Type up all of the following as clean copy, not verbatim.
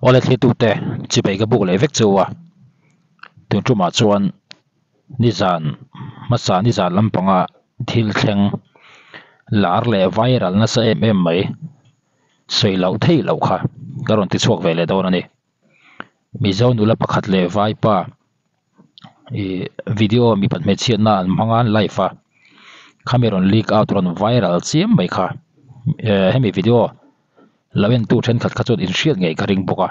Awle thlitute chibai ka buk leh vek chu a, tun tumah chuan nizan hmasa nizan lampanga thil thleng lar leh viral nasa em em mai sawi loh theih loh kha ka rawn ti chhuak ve leh dawn a ni. Mizo nula pakhat leh vaipa ih video mipat hmeichhiatna an hmang a an live a khami rawn leak out rawn viral chiam mai kha eh hemi video Lo entu thenkhat kha chuan inhriat ngei ka ring bawk a.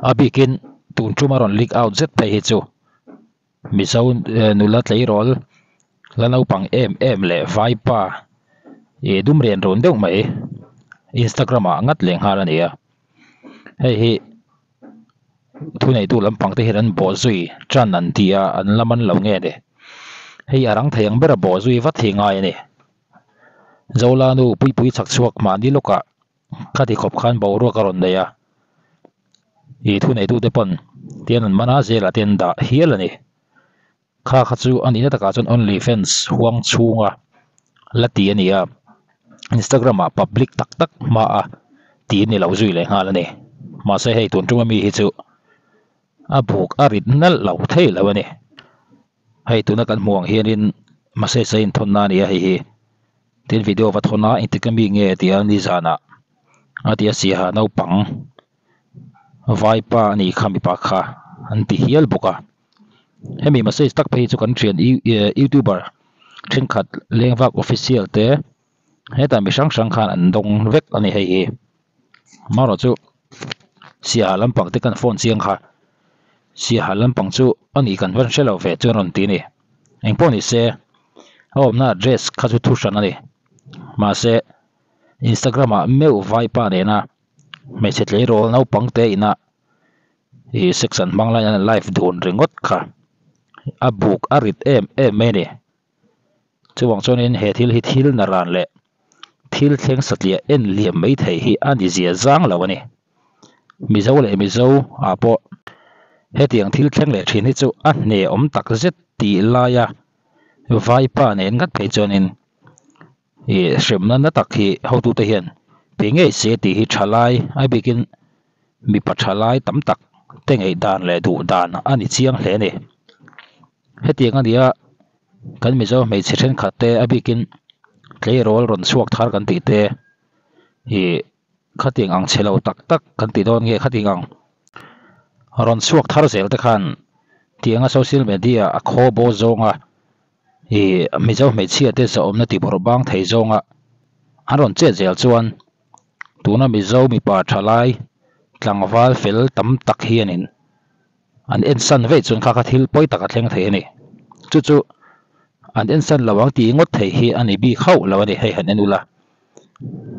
A bikin tun ṭuma rawn leak out zet phei hi chu Mizo nula tleirawl la naupang em em leh vaipa ih dum rian run deuh mai Instagram ah ngat leh nghal a ni a. Hei hi thuneitu lampang te hian an bawhzui ṭan an ti a, an la man lo nge ni. Hei a rang thei ang bera bawhzui vat hi ngai a ni. Zola nu puipui chak chhuak mahni lawkah khati khawp khan boruak a rawn nei a, ih thuneitute pawn tian an man a, zelah te an dah hial a ni. Kha kha chu a nihna takah chuan only fans huang chhunga la ti a ni a, Instagram ah public tak tak hma a ti a ni lo zui leh nghal a ni. Mahse hei tun ṭuma mi hi chu a buk a rit nalh lo thei lo a ni. Hei tuna kan hmuh ang hianin message a inthawn na a ni a hei hi tin video va thawn a engtik ami nge tia nizanah a ti a siaha naupang vaipa a nih kha mipa kha an ti hial bawk a hemi message tak phei hi chu kan thian youtuber thenkhat lengvak official te hetah mi hrang hrang khan an dawng vek a ni hei hi amaherawh chu siaha lampang te kan phone chiang kha siaha lampang chu a nih kan van hre lo ve chuan rawn ti a ni engpawh ni se a awmna address kha chu thu hran a ni mahse instagram ah meuh vaipa nena hmeichhe tleirawl naupang te ina ih sex an hmang lai an live dun ringawt kha a buk a rit em em mai a ni. Chuvang chuanin he thil hi thil na ran leh thil thleng satliah en liam mai thei hi a ni zia zang lo a ni. Mizo leh Mizo ah pawh hetiang thil thleng leh thin hi chu a hne awm tak zet tih laia vaipa nen ngat phei chuanin ih hremna na tak hi hotute hian pe ngei se tih hi tha lai a bikin mipa tha lai tam tak te ngaihdan leh duh dan a ni chiang hle a ni. Hetiang a nia kan Mizo hmeichhe thenkhat te a bikin tleirawl rawn chhuak thar kan tih te ih khatiang ang chhe lo tak tak kan ti dawn nge khatiang ang rawn chhuak thar zel te khan tianga social media a khaw baw zawnga ih Mizo hmeichhia te zahawmna ti bawrh bang thei zawnga an rawn chet zel chuan tuna Mizo mipa thalai tlangval fel tam tak hianin. An ensan veih chuan kha kha thil pawi tak a thleng thei a ni. Chu chu an ensan lo ang tih ngawt thei hi a ni bik hauh lo a ni. Hei han en ula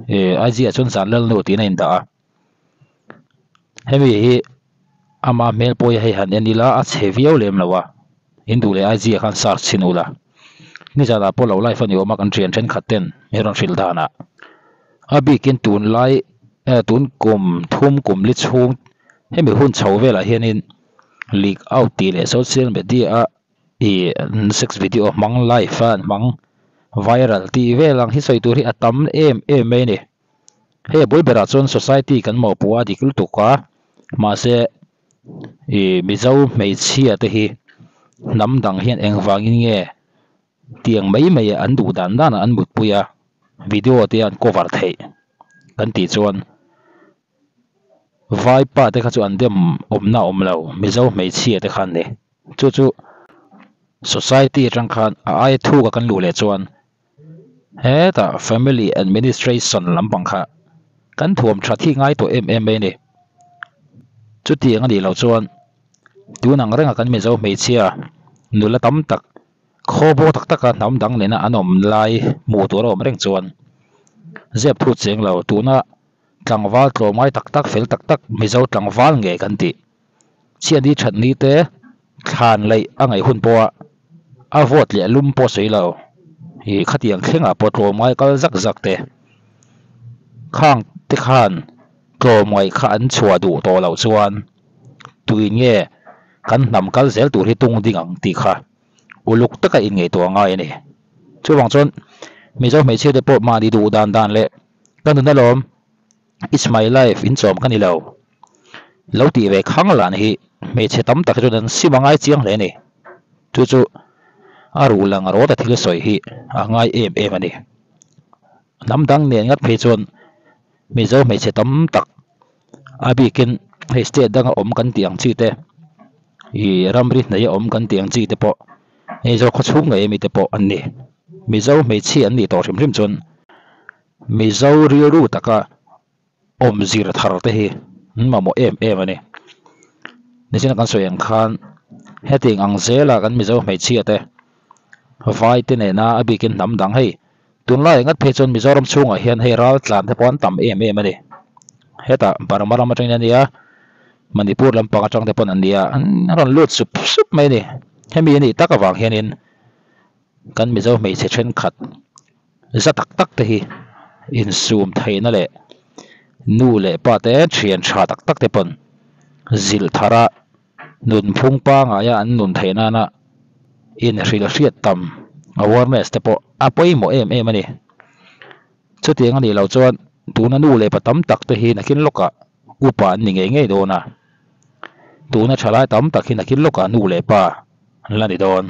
eh IG ah chuan zan lalnu tiin a indah a. Hemi hi ama hmel pawh hi hei han en ila a chhe viau lem lo a. In duh leh IG ah khan search chhin ula. Nizanah pawh lo live a ni awm a kan thian thenkhat ten min rawn hrilh danah. A bikin tunlai eh tun kum thum kum li chhung hemi hun chho velah hianin leak out tih leh social media a ih sex video hmang live a an hmang viral tih vel ang hi sawi tur hi a tam em em mai a ni. Hei a bul berah chuan society kan mawhpuh a dik lutuk a mahse ih Mizo hmeichhia te hi hnam dang hian engvangin nge Tiang mai mai an duh dan danah an mutpui a, video te an cover theih kan tih chuan Vaipa te kha chu an dem awmna a awm lo, Mizo hmeichhia te kha an ni. Chu chu society atang khan a aia thuka kan luh leh chuan hetah family administration lampang kha kan thuam that hi ngai tawh em em mai a ni. Chutiang a nih loh chuan tun ang renga kan Mizo hmeichhia nula tam tak Khaw bo tak taka hnam dang nena an awm lai hmuh tur a awm reng chuan zep thut cheng lo tuna tlangval tlawmngai tak tak fel tak tak Mizo tlangval nge kan tih chhiatni thatni te thlan laih a ngaih hun pawha a vote leh lum pawh sawi lo ih khatiang thlengah pawh tlawmngai kal zak zak te khang te khan tlawmngaih kha an chhuah duh tawh loh chuan tuin nge kan hnam kal zel tur hi tung ding ang tih kha uluk taka inngaihtuah ngai a ni. Chuvang chuan Mizo hmeichhia te pawh mahni duh dan dan leh ka nun alawm, it's my life inchawm ka ni lo. Lo tih ve khang lan hi hmeichhe tam tak hi chuan an sim a ngai chiang hle a ni. Chu chu a ruh lang rawt a thil sawi hi a ngai em em a ni. Hnam dang nen ngat phei chuan Mizo hmeichhe tam tak a bikin hei state danga awm kan tih ang chi te ih ramri hnaih a awm kan tih ang chi te pawh hei zawk khaw chhung ngei ami te pawh an ni. Mizo hmeichhia an nih tawh hrim hrim chuan Mizo rilru taka awm zir thar te hi an mamawh em em a ni. Nichina kan sawi ang khan hetiang ang zela kan Mizo hmeichhia te vai te nena a bikin hnam dang hei tunlai ngat phei chuan Mizoram chhungah hian hei ral tlan te pawh an tam em em a ni. Hetah Burma ram atangin a nia Manipur lampang atang te pawn an nia an rawn lut sup sup mai a ni. Hemi a nih tak avang hianin kan Mizo hmeichhe thenkhat za tak tak te hi insum theihna leh nu leh pa te thian tha tak tak te pawn zilh thar a nunphung pangaia an nun theih nana inhrilh hriat tam awareness te pawh a pawimawh em em a ni. Chutiang a nih loh chuan tuna nu leh pa tam tak te hi nakin lawkah upa an ni ngei ngei dawn a, tuna thalai tam tak hi nakin lawkah nu leh pa an la ni dawn.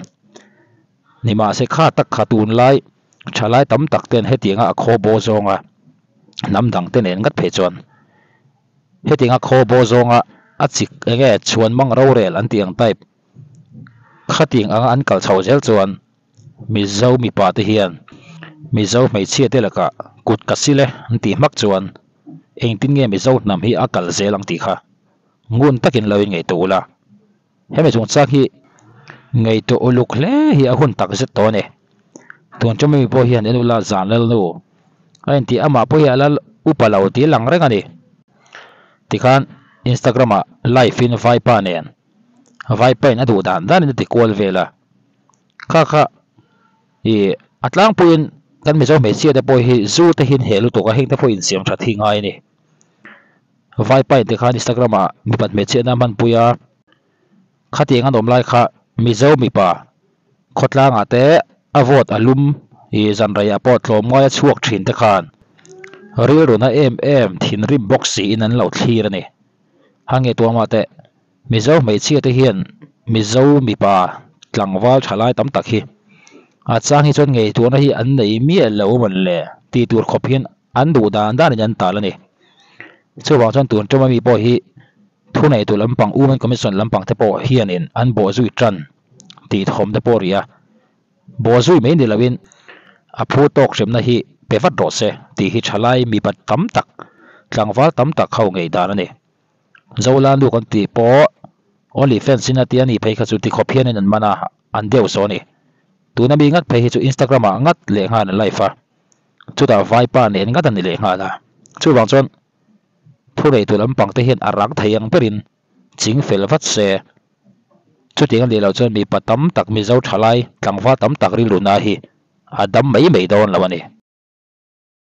Nimahse kha tak kha tunlai thalai tam tak ten hetianga a khaw baw zawnga hnam dang te nen ngat phei chuan hetianga khaw baw zawnga a chik enge chhuan mang rorel an tih ang type khatiang anga an kal chho zel chuan Mizo mipa te hian Mizo hmeichhia te lakah kut ka sil e an tih hmak chuan engtin nge Mizo hnam hi a kal zel ang tih kha ngun takin lo inngaihtuah ula. Hemi chungchang hi ngaihtuah uluk hle hi a hun tak zet tawh a ni. Tun ṭum ami pawh hian en ula zan lal nu a intih amah pawh hi a lal upa lo tih lang reng a ni. Tikhan Instagram ah live in vaipa nen vaipa in a duh dan dan in a ti kual vel a. Kha kha ih a tlangpuiin kan Mizo hmeichhia te pawh hi zu te hi an heh lutuk a heng te pawh insiam that hi ngai a ni. Vaipa in tikhan Instagram ah mipat hmeichhiatna a hmanpui a, khatiang an awm lai kha Mizo mipa khawtlangah te a vote a lum ih zanreiah pawh tlawmngai a chhuak thin te khan rilruna em em thinrim bawk siin an lo thlir a ni. Hange tuamah te Mizo hmeichhia te hian Mizo mipa tlangval thalai tam tak hi a chang hi chuan ngaihtuahna hi an nei miah lo mawn le tih tur khawp hian An duh dan danin an tal a ni. Chuvang chuan tun ṭuma mi pawh hi thuneitu lampang Women Commission lampang te pawh hianin an bawhzui ṭan tih thawm te pawh a ri a. Bawhzui mai ni loin a phu tawk hremna hi pe vat rawh se tih hi ṭhalai mipa tam tak, tlangval tam tak ho ngei dan a ni. Zola nu kan tih pawh Only fans in a tia ni phei kha chu tikhawp hianin an man a, an deuh saw a ni. Tuna mi ngat phei hi chu Instagram ah ngat leh nghal an live a. Chutah vaipa nen ngat a ni leh nghal a. Chuvang chuan thuneitu lampang te hian a rang thei ang berin ching fel vat se. Chutiang a nih loh chuan mipa tam tak Mizo thalai tlangval tam tak rilru na hi a dam mai mai dawn lo a ni.